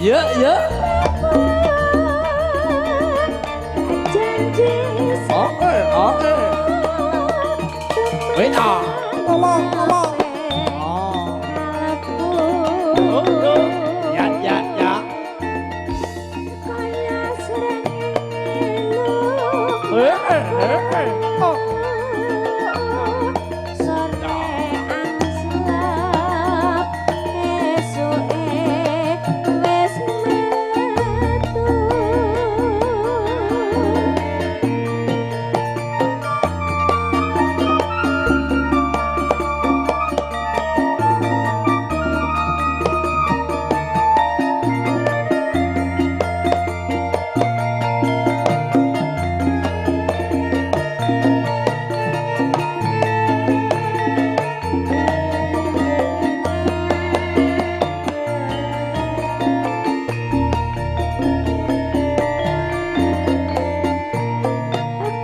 Ya ya. Janji. Oke oke. Wena. Tolong, tolong. Oh. Aku. Oh, oh. Ya ya ya. Kaya srengenge. Eh eh eh eh. Oh. Sore angslep, esuke wis metu.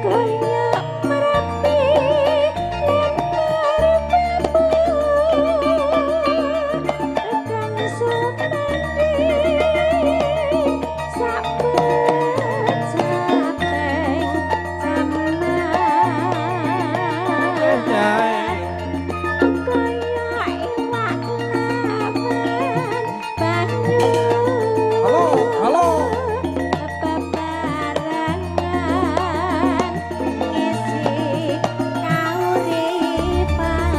Kaya merapi lan merpati kang sumandi sak pecateng caman, kaya iwak lawan banyu. Halo, halo. Bebarengan ngisi kauripan,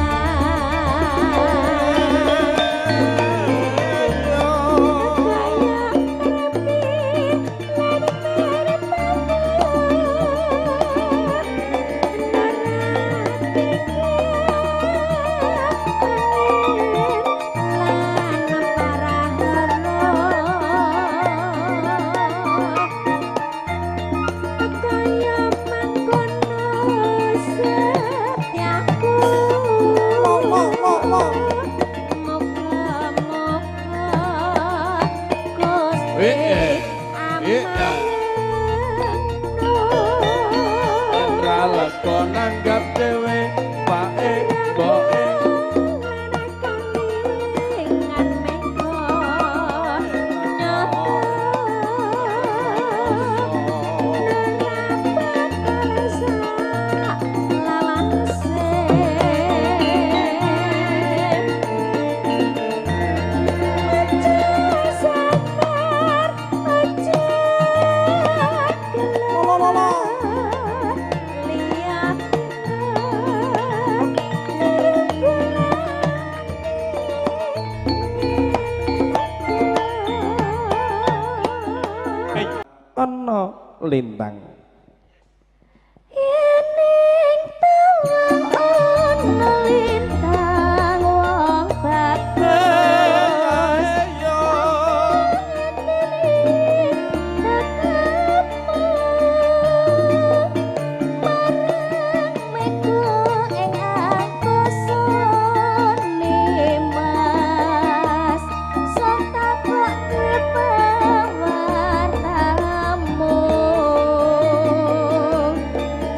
kaya merapi lan merpati lan parahara, kaya mangkono setyaku. Lo, lo, lo, lo. Moga-moga Gusti Eh, eh. Eh, amayengno. Ra leko nanggap dhewe pake mboke. Kalingan mengko nyoto bakal sak lawase. Aja sabar, aja. Lo, lo, lo. Lihat. Ana lintang. Yening tawang ana lintang, wong bagus tekepmu marang mega ing angkasa. Nimas, sok takokke pawartamu.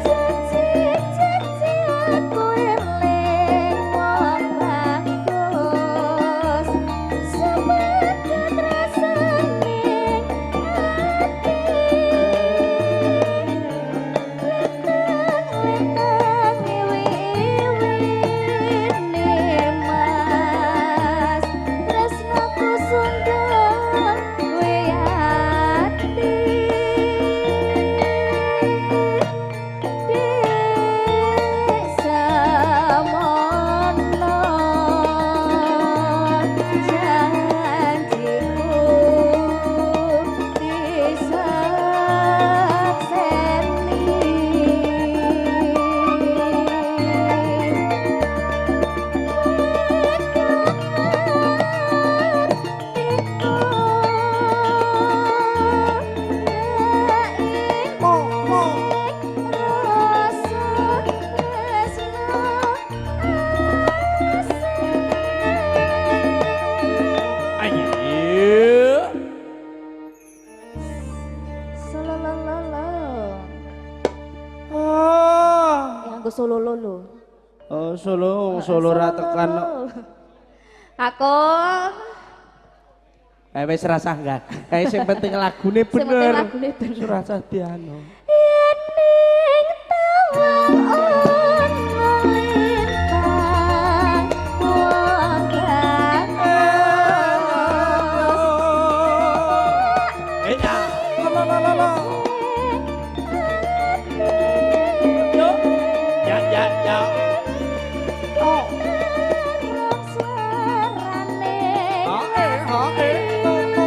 Janji-janji aku eling, wong bagus, sepedhot rasane ati. Lintang-lintang iwi-iwi, Nimas, tresnaku sundul wiyati. Dik semono janjiku disekseni. Lo, lo. Rasa tresno asih. Ayo. Sololololo. Ah. Ya nggo solololo. Oh, Solo, Solo ra tekan kok. Kakung. Wis rasah enggak. Kae sing penting lagune Sing penting bener. lagune bener. Surasa diano. Yen ning tawang ana lintang wong bagus. Eh ya. La la la la. Yo. Ya ya ya. Oh. Terus suarane Ha eh ha eh. To to.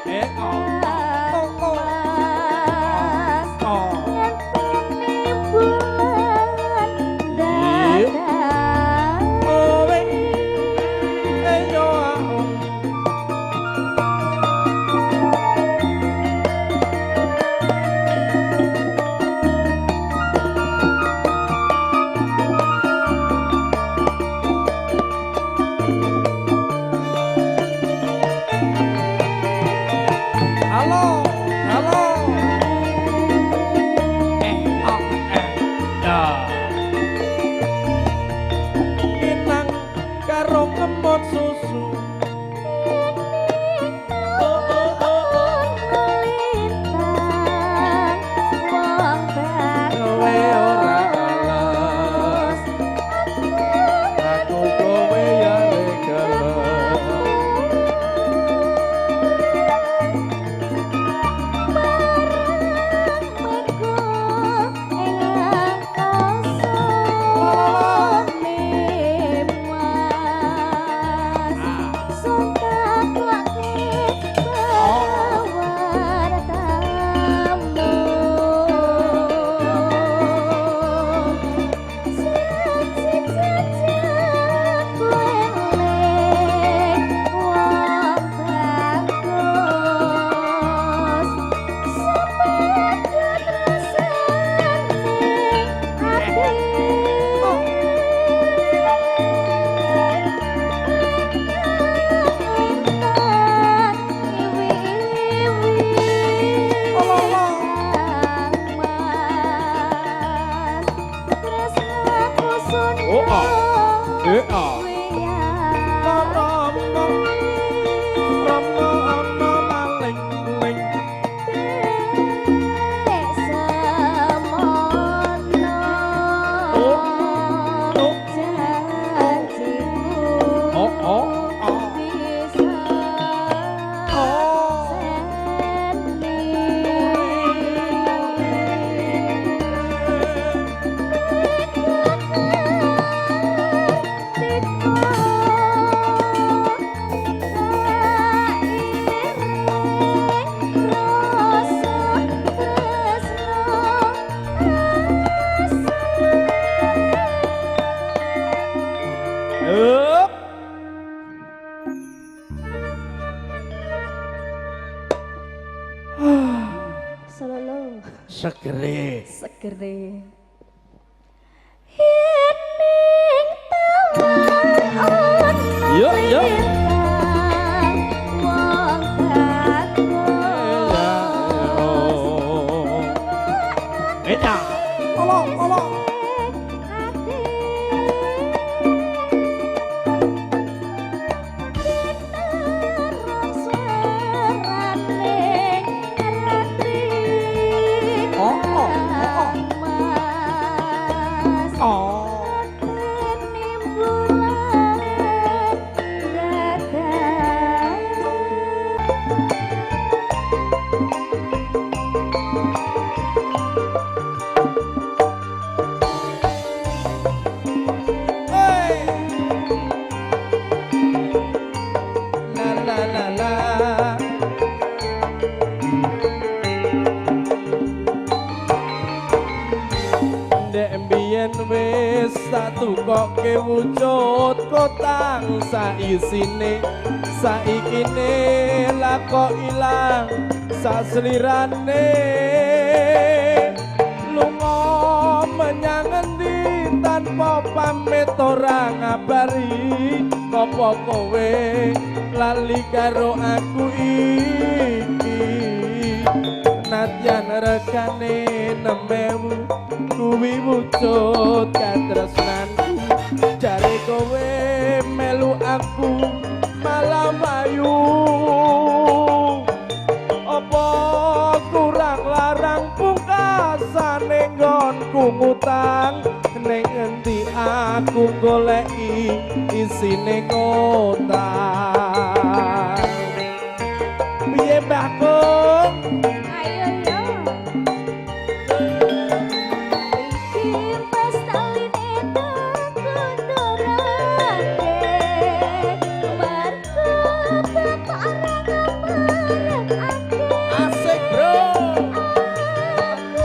Eh oh. To to. Mas. Oh. Yen bulan dadak Kowe eh yo ah. Halo. Halo. Eh oh eh. Ya. Kinang karo ngemot susu. Oh oh oh oh. Lintang wong Kowe ora bagus. alas. Aku kowe ya gelem. Oh, ah. Eh, ah. Rama Rama ana maling ling. Oh. Oh. Oh, oh, oh. Oh. Up. Solo Segere. segere. Yen ning tawang ana Yo, yo. lintang wong bagus. Eh ya. Halo. Halo. Ati terus suarane ratri Oh, oh, oh, Mas. Oh. Bulan dadak. Hey. La la la la. Ndek mbiyen wis tak tukoke wujud kotang saisine, saikine lah kok ilang saslirane. Lunga menyang endi tanpa pamit ora ngabari, apa kowe lali karo aku iki? Nadyan regane 6.000 kuwi wujud katresnanku, jare kowe melu aku malah mayu. aku goleki isine kota. Piye Mbah Kung? Ayo yo. Iki pas taline tak kundurake. Mergo bapak ora ngabarekake. Asik bro. Aku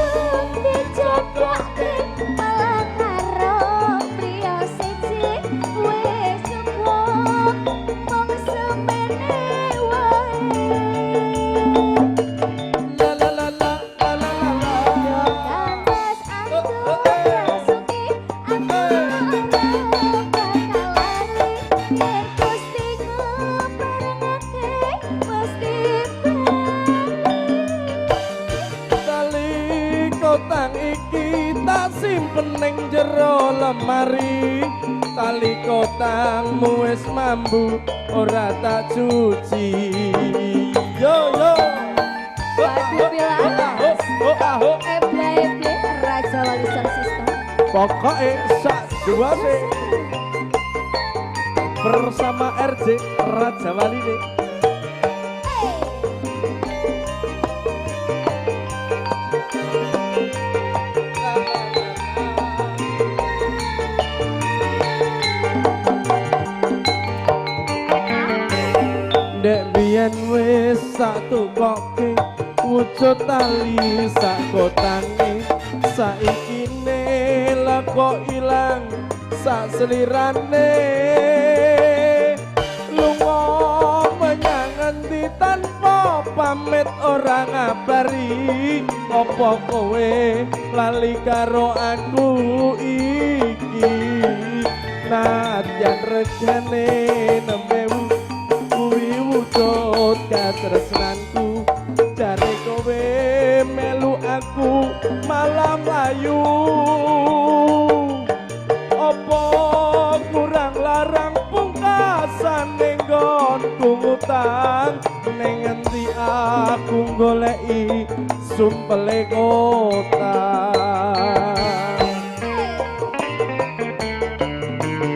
dijodohke malah karo priya siji. Wis cukup mung semene wae. La la la la la la la la. Kantes aku rasuki, aku ora bakal lali. Yen Gusti ngeparengake mesti bali. Tali kotang iki tak simpen ning jero lemari. Tali kotangmu wis mambu ora tak cuci. Yo yo. Waduh, Pilas. Oh, ah, oh. Eble eble Raja Wali Sound System. Pokoke sak duwase bersama RJ Raja Wali nih. Dek biyen wis sak tukoke wujud tali sak kotange, saiki ne lah kok ilang sak selirane. Lunga menyang endi tanpa pamit ora ngabari, apa kowe lali karo aku iki? Nadyan regane 6.000 kuwi wujud katresnanku, jare kowe melu aku malah mlayu. Apa kurang larang pungkasane nggonku ngutang, ning ngendi aku goleki sumpele kota.